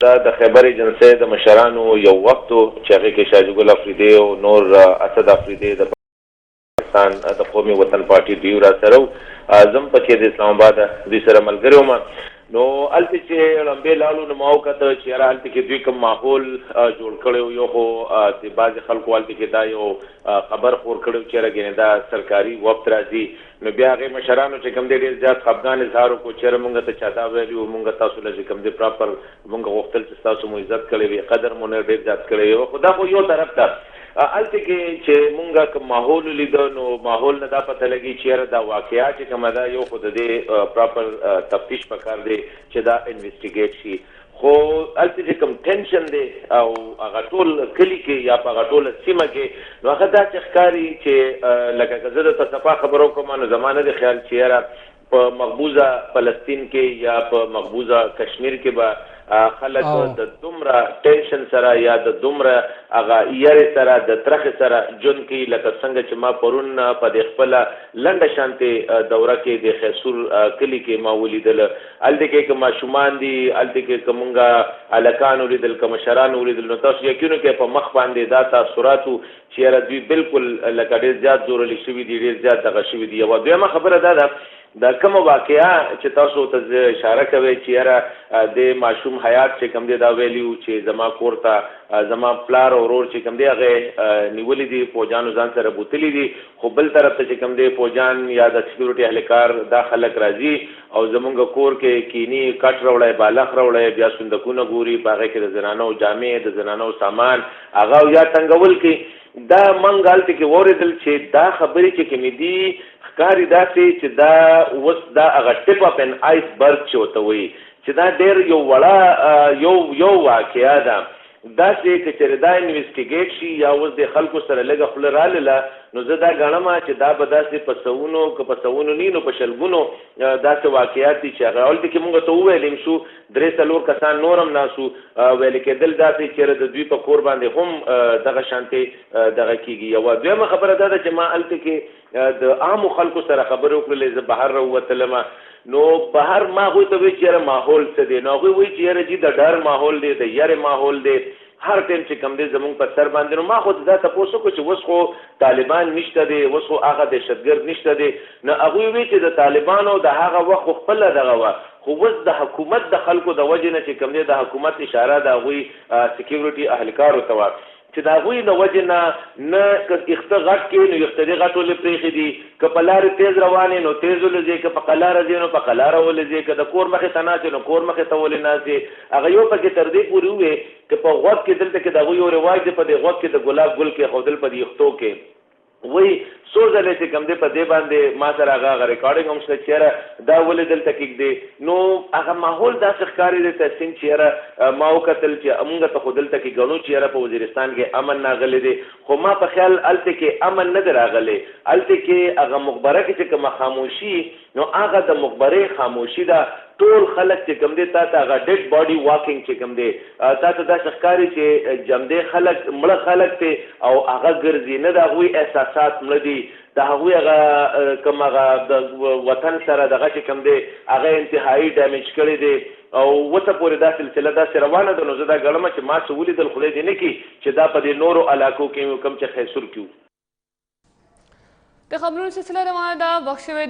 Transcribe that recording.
دا د خیبر ایجنسۍ د مشرانو یو وفد و چې هغې کې شاه جي ګل افریدی او نور اسد افریدی د پاکستان د قومي وطن پارټي ډیو راسره وو، زه هم پکې د اسلام اباده دوی سره ملګری وم. نو هلته چې ړمبې لاړو نو ما وکته چې یاره هلته کې دوی کوم ماحول جوړ کړی و، یو خو د بعضې خلکو هلته کې دا یو خبر خور کړی و چې یاره ګینې دا سرکاري وفد راځي. نو بیا هغې مشرانو چې کوم دی ډېر زیات خفګان اظهار وکړو چې یاره مونږ ته چا دا ویلي وو، مونږ تاسو له چې کوم دی پراپر مونږ غوښتل چې ستاسو مو عزت کړی وي، قدر مو نه ډېر زیات کړی وي. خو دا خو یو طرف ته هلته کې چې مونږ کوم ماحول ولیده نو ماحول نه دا پته لګي چې یاره دا واقعا چې کومه ده یو خو د دې پراپر تفتیش پکار دی چې دا انویسټیګیټ شي، خو هلته چې کوم ټینشن دی او هغه ټول کلي کې یا په هغه ټوله سیمه کې نو هغه داسې ښکاري چې لکه که زه درته صفا خبره وکړم نو زما نه دی خیال چې یاره په مقبوضه فلسطین کې یا په مقبوضه کشمیر کې به خلک د دومره ټینشن سره یا د دومره هغه یرې سره د ترخې سره ژوند کوي لکه څنګه چې ما پرون په دې خپله لنډه شانتې دوره کې د خیسور کلي کې ما ولیدل. هلته کې که ماشومان دي، هلته کې که مونږ هلکان ولیدل، که مشران ولیدل، نو تاسو یقین وکړئ په مخ باندې دا تاثرات وو چې یاره دوی بالکل لکه ډېر زیات زورل شوي دي، ډېر زیات دغه شوي دي. یوه دویمه خبره دا ده، دا کومه واقعه چې تاسو ته اشاره کوئ چې یاره د ماشوم حیات چې کوم دی دا ویلي وو چې زما کور ته زما پلار او ورور چې کوم دی هغه نیولي دي، فوجانو ځان سره بوتلي دي، خو بل طرف ته چې کوم دی فوجان یا د سکیورټي اهلکار دا خلک راځي او زمونږ کور کې کینی، کټ راوړی، بالښت راوړی، بیا صندوقونه ګوري، په هغې کې د زنانو جامې، د زنانو سامان هغه او یا تنګول کوي. دا منګ هلته کې واورېدل چې دا خبرې چې کومې دي ښکاري داسې چې دا اوس دا هغه ټپ اپ ان آیس برګ چې ورته وایي چې دا ډېر یو وړه یو یو واقعه ده. داسې که چېرې دا انویسټیګیټ شي یا اوس د خلکو سره لږه خوله رالله نو زه دا ګڼم چې دا به داسې په سوونو که په سوونو نی نو په شلګونو داسې واقعات دي چې هغه هلته کې مونږ ته وویل هم شو، 3-4 کسان نور هم ناست وو، ویل کېدل داسې چېرې د دوی په کور باندې هم دغه شانتې دغه کېږي. یوه دویمه خبره دا ده چې ما هلته کې د عامو خلکو سره خبرې وکړلې، زه بهر راووتلم نو بهر ما هغوی ته وویل چې یاره ماحول څه دی، نو هغوی وایي چې یاره جي د ډر ماحول دی، د یرې ماحول دی، هر ټایم چې کوم دی زمونږ په سر باندې. نو ما خو دا تپوس وکړو چې اوس خو طالبان نشته دی، اوس خو هغه دهشتګرد نشته دی، نو هغوی وایي چې د طالبانو د هغه وخت خو خپله دغه وه، خو اوس د حکومت د خلکو د وجې نه چې کوم دی د حکومت اشاره د هغوی سکیورټي اهلکارو ته وه چې د هغوی د وجې نه نه که اخته غټ کې نو اخته دې غټ ولې پرېښي دي، که په لارې تېز روان یې نو تېز ولې ځې، که په قلاره ځې نو په قلاره ولې ځې، که د کور مخې ته ناست یې نو کور مخې ته ولې ناست یې. هغه یو پکې تر دې پورې ووې که په غوږ کې دلته کې د هغوی یو رواج دی په دې غوږ کې د ګلاب ګل کېښودل په دې اختو کې وایي څو ځلې چې کوم دی په دې باندې ما سره هغه هغه ریکارډینګ هم شته چې یاره دا ولې دلته کېږدې. نو هغه ماحول داسې ښکاري دی تحسین چې یاره ما وکتل چې مونږ ته خو دلته کې ګڼو چې یاره په وزیرستان کې امن راغلی دی، خو ما په خیال هلته کې امن نه دی راغلی، هلته کې هغه مقبره کې چې کومه خاموشي نو هغه د مقبرې خاموشي ده، ټول خلک چې کوم دی تا ته هغه ډیډ باډي واکینګ چې کوم دی تا ته داسې ښکاري چې جمدې خلک مړه خلک دی او هغه ګرځي، نه د هغوی احساسات مړه دي، د هغوی هغه کوم هغه د وطن سره دغه چې کوم دی هغه انتهایی ډیمیج کړی دی او اوسه پورې دا سلسله داسې روانه ده. نو زه دا ګڼم چې ما څه ولیدل خدای دې نه کړي چې دا په دې نورو علاقو کې کوم چې خیسور کې وو. د خبرونو سلسله روانه ده. وخت شوی